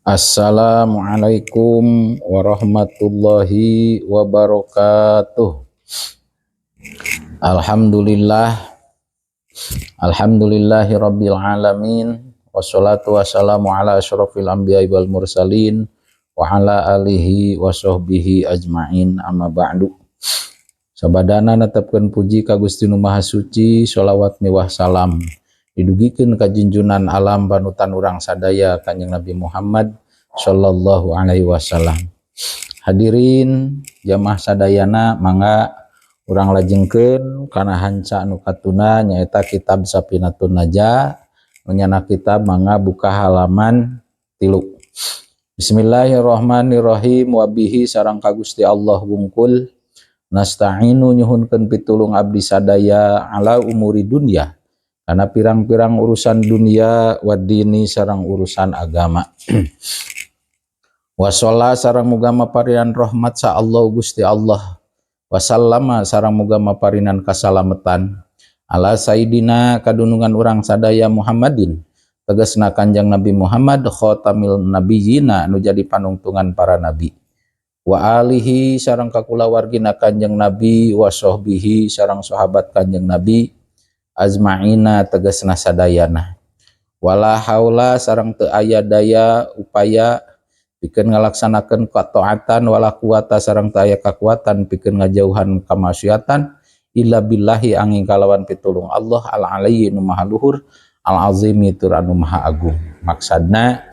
Assalamualaikum warahmatullahi wabarakatuh. Alhamdulillah. Alhamdulillahi rabbil alamin. Wassalatu wassalamu ala asyrafil anbiya'i wal mursalin wa ala alihi wa sahbihi ajmain, amma ba'du. Sabadana netepkeun puji ka Gusti Nu Maha Suci, sholawat miwah salam didugikeun ka junjunan alam, panutan urang sadaya, Kanjeng Nabi Muhammad sallallahu alaihi wasallam. Hadirin jamaah sadayana, mangga urang lajengkeun kana hanca anu katuna, nyaeta kitab Sapinatun Najah. Nu kitab mangga buka halaman 3. Bismillahirrahmanirrahim. Wabihi sareng ka Gusti Allah wungkul, nasta'inu nyuhunkeun pitulung abdi sadaya, ala umuri dunya karena pirang-pirang urusan dunia, wadini sareng urusan agama. Wasolla sareng muga maparinan rahmat sa Allah Gusti Allah, wasallama sareng muga maparinan kasalametan, ala sayyidina kadunungan urang sadaya, Muhammadin tegasna Kanjeng Nabi Muhammad, khotamil nabiyina nu jadi panungtungan para nabi, wa alihi sareng kakulawargina Kanjeng Nabi, wa sahbihi sareng sahabat Kanjeng Nabi, azmaina tegasna sadayana. Wala haula sareng teu aya daya upaya pikeun ngalaksanakeun ketaatan, wala quwata sareng teu aya kakuatan pikeun ngajauhan kamaksiatan, illa billahi anging kalawan pitulung Allah, al aliyyi nu maha luhur, al azimi tur anu maha agung. Maksudna,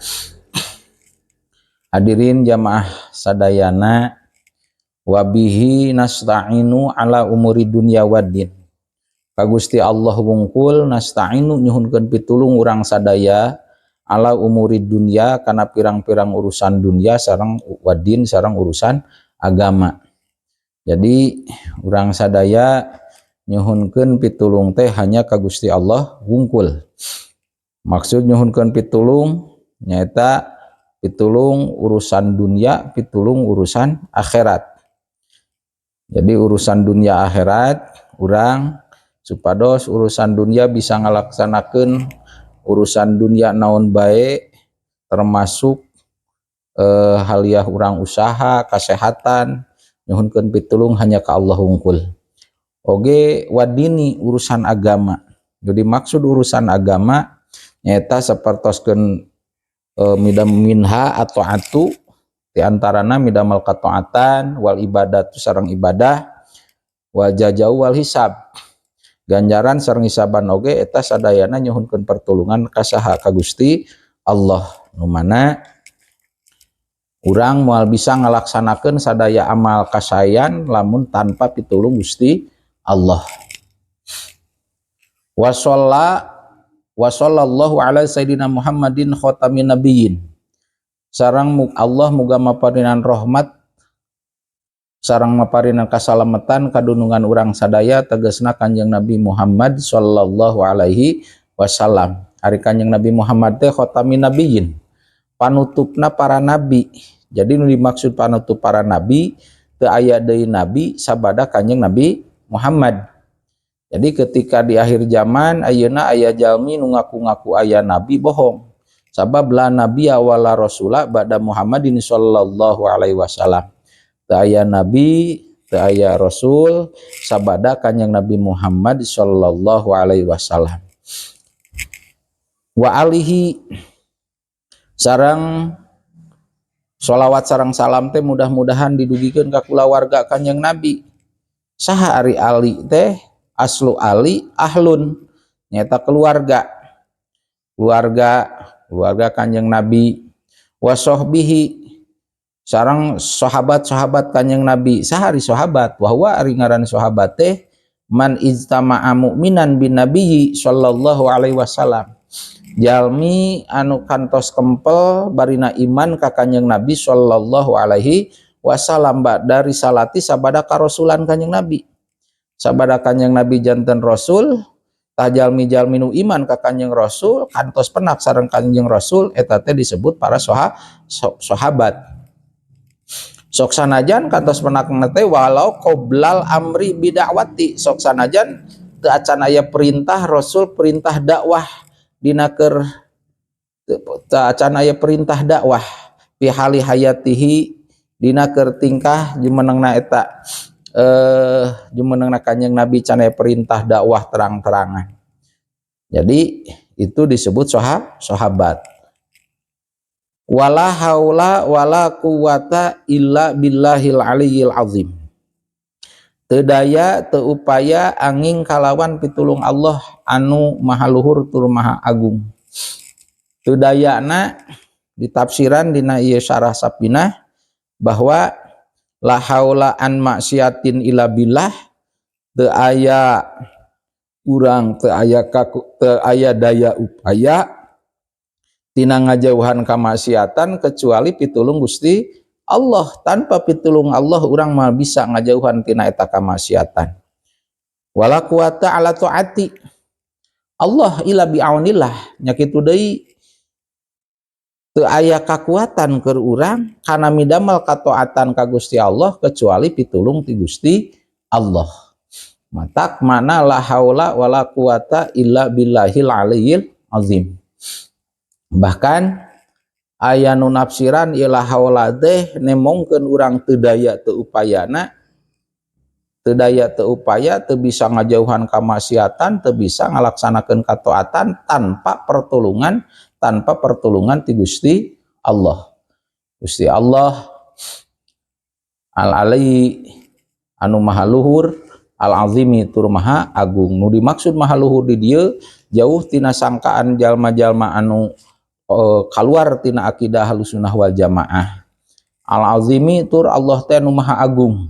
hadirin jamaah sadayana, wabihi nasta'inu ala umuri dunya waddin, ka Gusti Allah wungkul, nasta'inu nyuhunkeun pitulung urang sadaya, ala umuri dunya kana pirang-pirang urusan dunia, sareng wadin sareng urusan agama. Jadi urang sadaya nyuhunkeun pitulung teh hanya ka Gusti Allah wungkul. Maksud nyuhunkeun pitulung nyaeta pitulung urusan dunia, pitulung urusan akhirat. Jadi urusan dunia akhirat urang supados urusan dunia bisa ngalaksanakeun urusan dunia naon bae, termasuk haliah urang usaha, kesehatan, nyuhunkeun pitulung hanya ke Allah wungkul. Oge wadini urusan agama. Jadi maksud urusan agama nyaeta sapertoskeun midam minha atau atu di antarana midamal kataatan, wal ibadatu sareng ibadah, wal jazau wal hisab, ganjaran sareng hisaban oge. Eta sadayana nyuhunkeun pertolongan ka saha? Ka Gusti Allah, nu mana urang moal bisa ngalaksanakeun sadaya amal kasayan lamun tanpa pitulung Gusti Allah. Wasalla wa sallallahu ala sayyidina Muhammadin khatamin nabiyyin, sareng Allah muga maparinan rahmat sareng maparinan kasalamatan kadunungan urang sadaya, tegasna Kanjeng Nabi Muhammad sallallahu alaihi wasallam. Ari Kanjeng Nabi Muhammad teh khatamin nabiyyin, panutupna para nabi. Jadi nu dimaksud panutup para nabi, teu aya deui nabi sabada Kanjeng Nabi Muhammad. Jadi ketika di akhir zaman ayeuna aya jalmi nu ngaku-ngaku aya nabi, bohong, sabab la nabiyya wala rasula ba'da Muhammadin sallallahu alaihi wasallam. Teu aya nabi, teu aya rasul sabada Kanjeng Nabi Muhammad sallallahu alaihi wasallam. Wa alihi sareng sholawat sareng salam teh mudah-mudahan didugikeun ka kulawarga Kanjeng Nabi. Saha ari ali teh? Aslu ali ahlun, nyaeta keluarga, keluarga keluarga Kanjeng Nabi, wasohbihi sareng sahabat-sahabat Kanjeng Nabi. Saha ari sahabat? Bahwa ari ngaran sahabat teh man ijtama'a mu'minan bin nabiyyi sallallahu alaihi wasallam, jalmi anu kantos kempel barina iman ka Kanjeng Nabi sallallahu alaihi wasallam, dari salati sabada karasulan Kanjeng Nabi. Sabada Kanjeng Nabi janten rasul, tah jalmi-jalmi nu iman ka Kanjeng Rasul, kantos penak sareng Kanjeng Rasul, eta teh disebut para sahabat. Sok sanajan kantos penak teh walau qoblal amri bidakwati, sok sanajan teu acan aya perintah Rasul, perintah dakwah dina keur, teu acan aya perintah dakwah. Fi hali hayatihi, dina keur tingkah jumenengna eta jumenengna Kanjeng Nabi can perintah dakwah terang-terangan. Jadi itu disebut sahabat. Wala haula wala quwata illa billahil aliyyil azim, teu daya teu upaya anging kalawan pitulung Allah anu maha luhur tur maha agung. Teu dayana ditafsiran dina ieu Syarah Sapinah bahwa la haula an maksiatin illa billah, teu aya urang, teu aya kaku, teu aya daya upaya tina ngajauhan kamaksiatan kecuali pitulung Gusti Allah. Tanpa pitulung Allah, urang mah bisa ngajauhan tina eta kamaksiatan. Wala quwata ala taati Allah illa bi'aunillah, nya kitu deui teu aya kakuatan keur urang kana midamel kataatan ka Gusti Allah kecuali pitulung ti Gusti Allah. Matak mana la haula wala quwata illa billahil aliyyil azim. Bahkan aya nu nafsiran ieu la haula teh nemongkeun urang teu daya teu upayana, teu daya teu upaya, teu bisa ngajauhan kamaksiatan, teu bisa ngalaksanakeun kataatan tanpa pertolongan ti Gusti Allah. Gusti Allah al-ali, anu maha luhur, al-azimi, tur maha agung. Nu dimaksud maha luhur di dieu jauh tina sangkaan jalma-jalma anu kaluar tina akidah Ahlussunnah wal Jamaah. Al-azimi, tur Allah teh nu maha agung.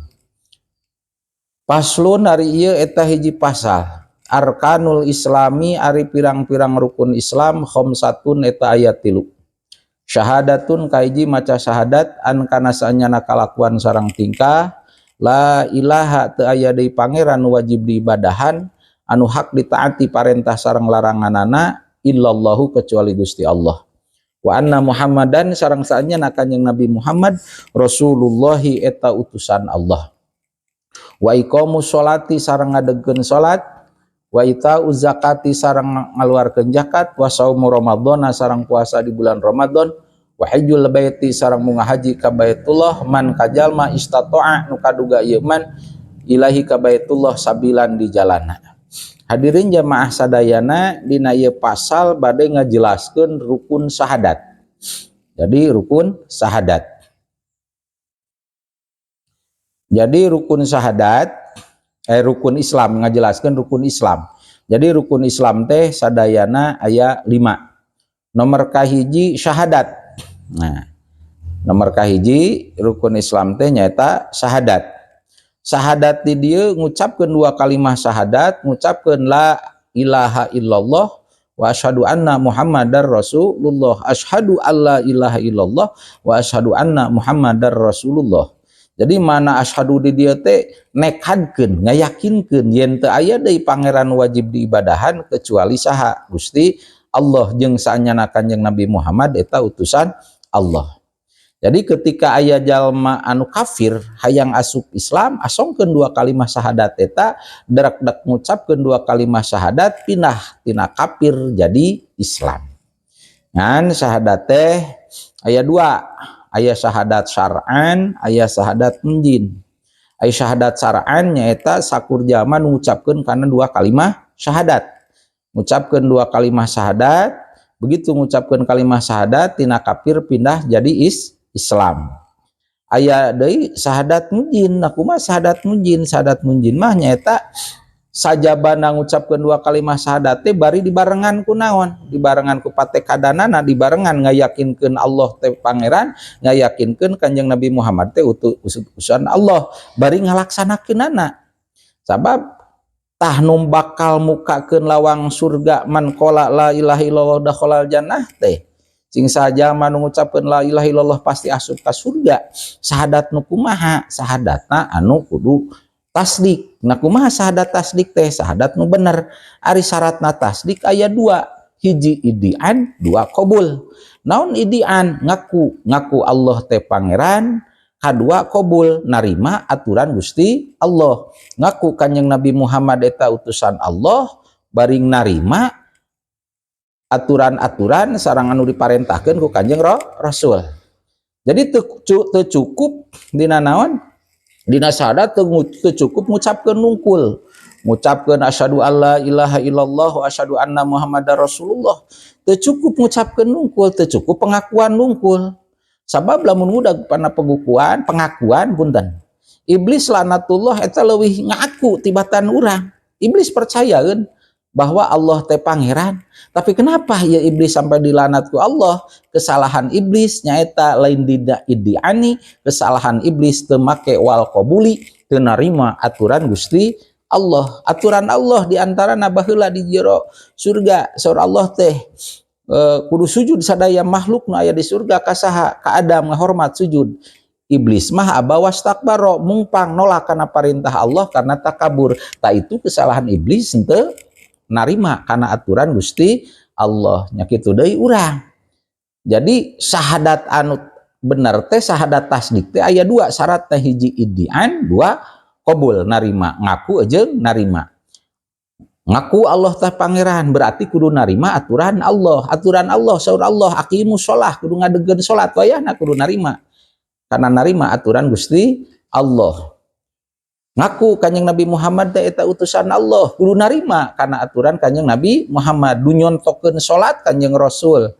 Faslun, ari ieu eta hiji pasal. Arkanul islami, ari pirang-pirang rukun Islam, khamsatun, eta aya 3. Syahadatun, kahiji maca syahadat, an, kana saenyana kalakuan sarang tingkah, la ilaha, teu aya deui pangeran wajib diibadahan anu hak ditaati parentah sareng laranganana, illallahu, kecuali Gusti Allah, wa anna Muhammadan, sareng saenyana Kanjeng Nabi Muhammad, Rasulullahi, eta utusan Allah, wa iqamus sholati, sareng ngadegkeun salat, wa itau zakati, sareng ngaluarkeun zakat, wa saumu ramadhana, sareng puasa di bulan Ramadan, wa hajjul baiti, sareng munggah haji ka Baitullah, man, ka jalma, istata'a, nu kaduga ieu man, ilaihi, ka Baitullah, sabilan, di jalana. Hadirin jamaah sadayana, dina ieu pasal bade ngajelaskeun rukun syahadat. Jadi rukun syahadat. Jadi rukun syahadat, rukun Islam, ngajelaskeun rukun Islam. Jadi rukun Islam teh sadayana aya 5. Nomor kahiji syahadat. Nah, nomor kahiji rukun Islam teh nyaeta syahadat. Syahadat di dieu ngucapkeun dua kalimah syahadat, ngucapkeun la ilaha illallah wa asyhadu anna Muhammadar Rasulullah. Asyhadu alla ilaha illallah wa asyhadu anna Muhammadar Rasulullah. Jadi mana asyhadu di dieu teh nekadkeun, ngayakinkeun yen teu aya deui pangeran wajib diibadahan kecuali saha? Gusti Allah, jeung saenyana Kanjeng Nabi Muhammad eta utusan Allah. Jadi ketika aya jalma anu kafir hayang asup Islam, asongkeun dua kalimat syahadat eta, dek ngucapkeun dua kalimat syahadat, pindah tina kafir jadi Islam. Ngan syahadat teh aya dua, aya syahadat syar'an, aya syahadat munjin. Aya syahadat syar'an nyaeta sakur jalma ngucapkeun kana dua kalimat syahadat. Ngucapkeun dua kalimat syahadat, begitu ngucapkeun kalimat syahadat, tina kafir pindah jadi Islam. Aya deui syahadat munjin. Nah, kumaha syahadat munjin? Syahadat munjin mah nyaeta sajabana ngucapkeun dua kalimat syahadat teh bari dibarengan ku naon? Dibarengan ku patekadanana, dibarengan ngayakinkeun Allah teh pangeran, ngayakinkeun Kanjeng Nabi Muhammad teh utusan Allah, bari ngalaksanakeunana. Sabab tah nu bakal mukakeun lawang surga, man qala la ilaha illallah dakhalal jannah teh. Cing saja nu ngucapkeun la ilaha illallah pasti asup ka surga. Syahadat nu kumaha? Syahadatna anu kudu tasdik. Nah, kumaha syahadat tasdik teh? Syahadat nu bener. Ari syaratna tasdik aya dua. Hiji idian, dua kobul. Naon idian? Ngaku, ngaku Allah teh pangeran. Kadua kobul, narima aturan Gusti Allah. Ngaku Kanjeng Nabi Muhammad eta utusan Allah, baring narima aturan-aturan sareng anu diparentahkeun ku Kanjeng Rasul. Jadi teu cukup dina naon, dina syahadat teu cukup ngucapkeun nungkul, ngucapkeun asyhadu alla ilaha illallah wa asyhadu anna muhammadar rasulullah. Teu cukup ngucapkeun nungkul, teu cukup pengakuan nungkul. Sabab lamun ngudag pana pengakuan, pengakuan punten, iblis lanatullah eta leuwih ngaku tibatan urang. Iblis percaya kan bahwa Allah teh pangeran. Tapi kenapa ya iblis sampai dilanat ku Allah? Kesalahan iblis nyaeta lain dina iddi'ani, kesalahan iblis teu make wal qabuli, teu narima aturan Gusti Allah. Aturan Allah di antara baheula di jero surga, saur Allah teh kudu sujud sadaya makhluk nu aya di surga. Ka saha? Ka Adam, ngahormat sujud. Iblis mah aba wastakbaro, mungpang, nolak karena perintah Allah karena takabur. Tah, itu kesalahan iblis, henteu narima karena aturan Gusti Allah. Nya kitu deui urang. Jadi syahadat anu bener teh, syahadat tasdik teh aya dua syarat teh: hiji iddi'an, dua qabul, narima, ngaku jeung narima. Ngaku Allah teh pangeran berarti kudu narima aturan Allah. Aturan Allah, saur Allah, aqimus shalah, kudu ngadegkeun salat, wayahna kudu narima karena narima aturan Gusti Allah. Ngaku Kanjeng Nabi Muhammad teh eta utusan Allah, kudu narima karena aturan Kanjeng Nabi Muhammad. Nu nyontokeun salat Kanjeng Rasul,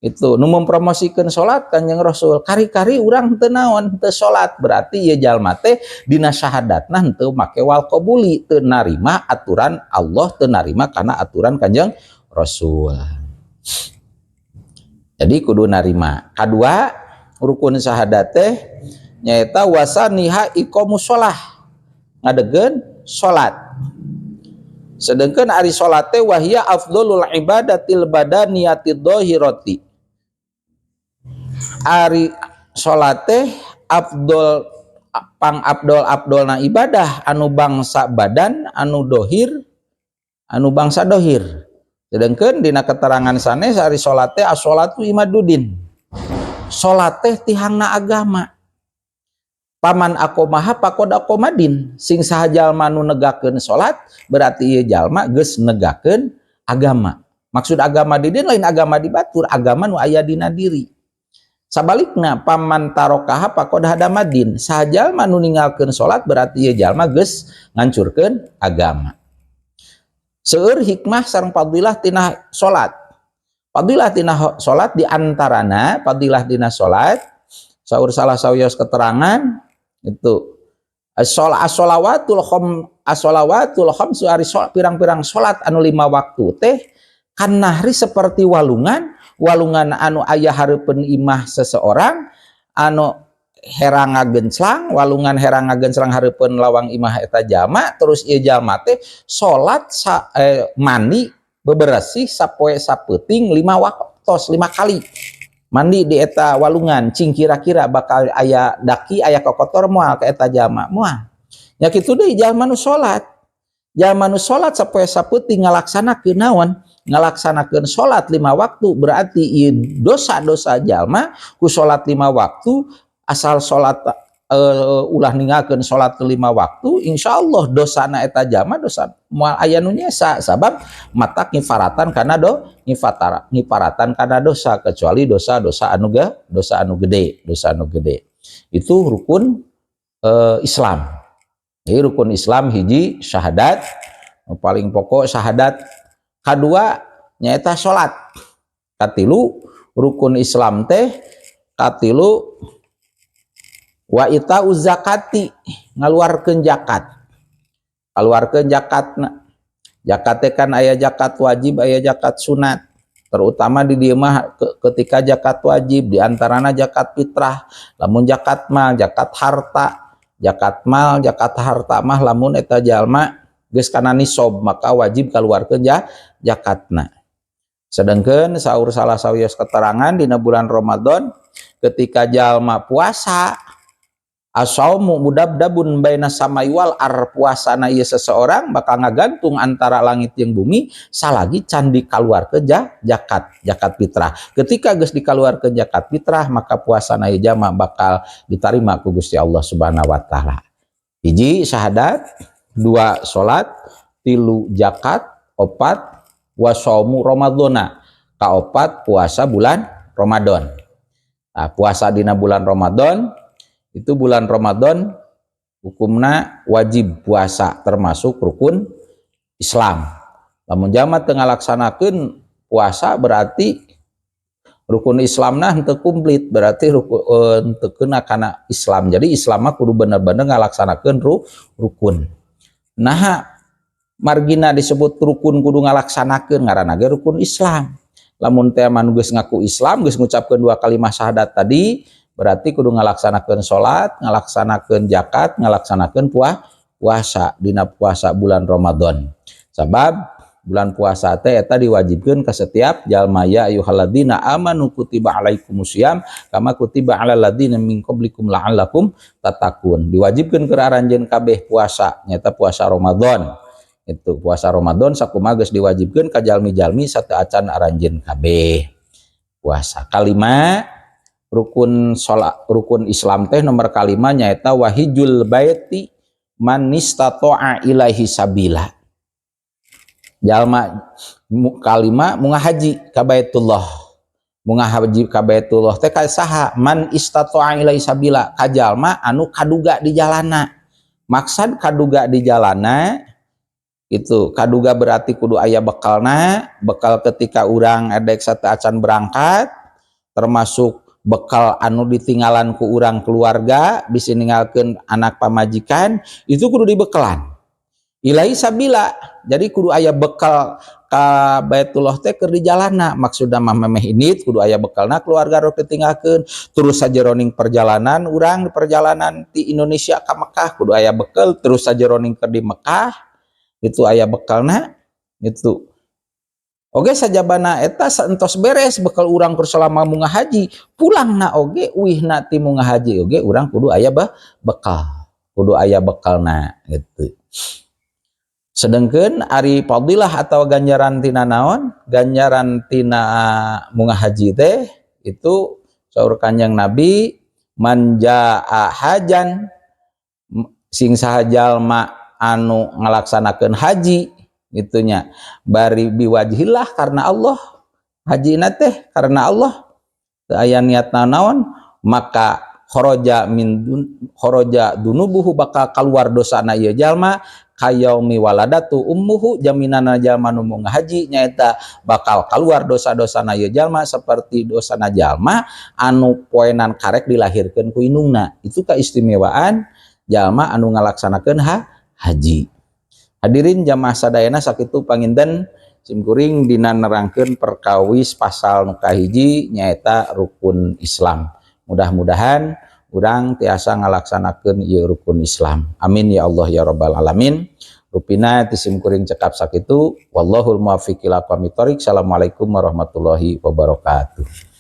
itu nu mempromosikeun salat Kanjeng Rasul. Kari-kari urang teu naon, teu salat, berarti ieu jalma teh dina syahadatna henteu make wal qabuli, teu narima aturan Allah, teu narima karena aturan Kanjeng Rasul. Jadi kudu narima. Kadua rukun syahadat teh nyaeta wasaniha iqamus shalah, ngadegkeun salat. Sedangkan ari salat teh wahia afdholul ibadatil badaniyati dhahirati. Ari salat teh afdol, pang afdol afdolna ibadah anu bangsa badan anu dohir, anu bangsa dohir. Sedangkan dina keterangan sanes, ari salat teh as-sholatu imaduddin, salat teh tihangna agama. Paman aqomaha faqod aqomaddin, sing saha jalma nu negakeun salat berarti ieu jalma geus negakeun agama. Maksud agama di dieu lain agama di batur, agama nu aya dina diri. Sabalikna, paman tarokaha faqod hadamaddin, saha jalma nu ninggalkeun salat berarti ieu jalma geus ngancurkeun agama. Seueur hikmah sareng fadilah tina salat. Fadilah tina salat, di antarana fadilah tina salat, saur salah sawios keterangan itu as-sholawatul khom as-sholawatul khamsu, ari pirang-pirang salat anu lima waktu teh kannahri, seperti walungan, walungan anu aya hareupeun imah seseorang anu herang ngagenclang, walungan herang ngagenclang hareupeun lawang imah eta jalma. Terus ieu jalma teh salat mandi beberesih sapoe sapeuting lima waktos, lima kali mandi di eta walungan, cing kira-kira bakal aya daki, aya kokotor moal ke eta jalma? Moal. Nya kitu deui jalma nu salat. Jalma nu salat sapoe sapeuting ngalaksanakeun naon, ngalaksanakeun salat lima waktu, berarti ieu dosa-dosa jalma ku salat lima waktu, asal salat ulah ninggalkeun salat lima waktu, insyaallah dosana eta jalma dosa moal aya nu nyesa, sabab matak ngifaratan kana do ngifatara ngiparatan kana dosa, kecuali dosa-dosa anu ge dosa anu gede, dosa anu gede. Itu rukun Islam. Jadi rukun Islam hiji syahadat, paling pokok syahadat, kadua nyaeta salat, katilu rukun Islam teh katilu wa ita zakati, ngaluarkeun zakat. Kaluarkeun zakatna. Zakat teh kan aya zakat wajib, aya zakat sunat. Terutama di dieu mah ketika zakat wajib, diantarana zakat fitrah. Lamun zakat mal, zakat harta, zakat mal, zakat harta mah lamun eta jalma geus kana nisob maka wajib kaluarkeun zakatna. Sedangkan saur salah sawios keterangan, dina bulan Ramadan ketika jalma puasa, asaumu mudabdabun baina samai wal ar, puasana ieu seseorang bakal ngagantung antara langit jeung bumi salagi can dikaluarkeun zakat, zakat fitrah. Ketika geus dikaluarkeun zakat fitrah, maka puasana ieu jalma bakal diterima ku Gusti Allah Subhanahu wa taala. Hiji syahadat, dua salat, tilu zakat, opat wasaumu ramadhana, kaopat puasa bulan Ramadan. Nah, puasa dina bulan Ramadan itu, bulan Ramadan hukumna wajib puasa, termasuk rukun Islam. Lamun jalma teu ngalaksanakeun puasa, berarti rukun Islamna henteu komplit, berarti rukun henteu kena kana Islam. Jadi Islam mah kudu bener-bener ngalaksanakeun rukun. Nah, margina disebut rukun kudu ngalaksanakeun, ngaranna ge rukun Islam. Lamun teh mah geus ngaku Islam, geus ngucapkeun dua kalimat syahadat tadi, berarti kudu ngalaksanakeun salat, ngalaksanakeun zakat, ngalaksanakeun puasa dina puasa bulan Ramadan. Sabab bulan puasa teh eta diwajibkeun ke setiap jalma, ya ayyuhalladzina amanu kutiba alaikumusiyam kama kutiba alal ladzina min qablikum la'allakum tattaqun. Diwajibkeun ke aranjeun kabeh puasa, nyata puasa Ramadan. Itu puasa Ramadan sakumaha geus diwajibkeun ka jalmi-jalmi sateuacan aranjeun kabeh. Puasa kalima, rukun salat, rukun Islam teh nomor kalima nyaeta wa hijjul baiti man istata'a ilaihi sabila. Jalma kalima munggah haji ka Baitullah. Munggah haji ka Baitullah teh ka saha? Man istata'a ilaihi sabila, ka jalma anu kaduga di jalana. Maksad kaduga di jalana itu, kaduga berarti kudu aya bekalna, bekal ketika urang edek sateuacan berangkat, termasuk bekal anu ditinggalan ku urang keluarga, bisa ninggalkeun anak pamajikan, itu kudu dibekalan. Ilahi sabila, jadi kudu aya bekal ka Baitullah teh keur di jalana. Maksudna mah memeh ini kudu aya bekalna keluarga rok ditinggalkeun, terus sajeroning perjalanan urang, di perjalanan di Indonesia ka Mekah kudu aya bekal, terus sajeroning keur di Mekah itu aya bekalna itu. Oge sajabana eta saentos beres bekal urang keur selama munggah haji, pulangna oge, uihna ti munggah haji oge urang kudu aya bekal, kudu aya bekalna gitu. Sedangkan ari fadilah atau ganjaran tina naon? Ganjaran tina munggah haji teh itu saur Kanjeng Nabi, man jaa hajan, sing saha jalma anu ngalaksanakeun haji gitunya, bari biwajhillah, karena Allah, haji teh karena Allah, teu aya niat naon, maka kharaja min dun, kharaja dunubuhu, bakal keluar dosana ieu jalma, kayaumi waladatu ummuhu. Jaminanna jalma nu munggah haji nyaeta bakal keluar dosa-dosana ieu jalma seperti dosana jalma anu poenan karek dilahirkeun ku indungna. Itu keistimewaan jalma anu ngalaksanakeun haji. Hadirin jamaah sadayana, sakitu panginten simkuring dina nerangkeun perkawis pasal nu kahiji, nyaeta rukun Islam. Mudah-mudahan urang tiasa ngalaksanakeun ieu rukun Islam. Amin ya Allah ya rabbal alamin. Rupina ti simkuring cekap sakitu, wallahul muwaffiq ila aqwamit thoriq. Assalamualaikum warahmatullahi wabarakatuh.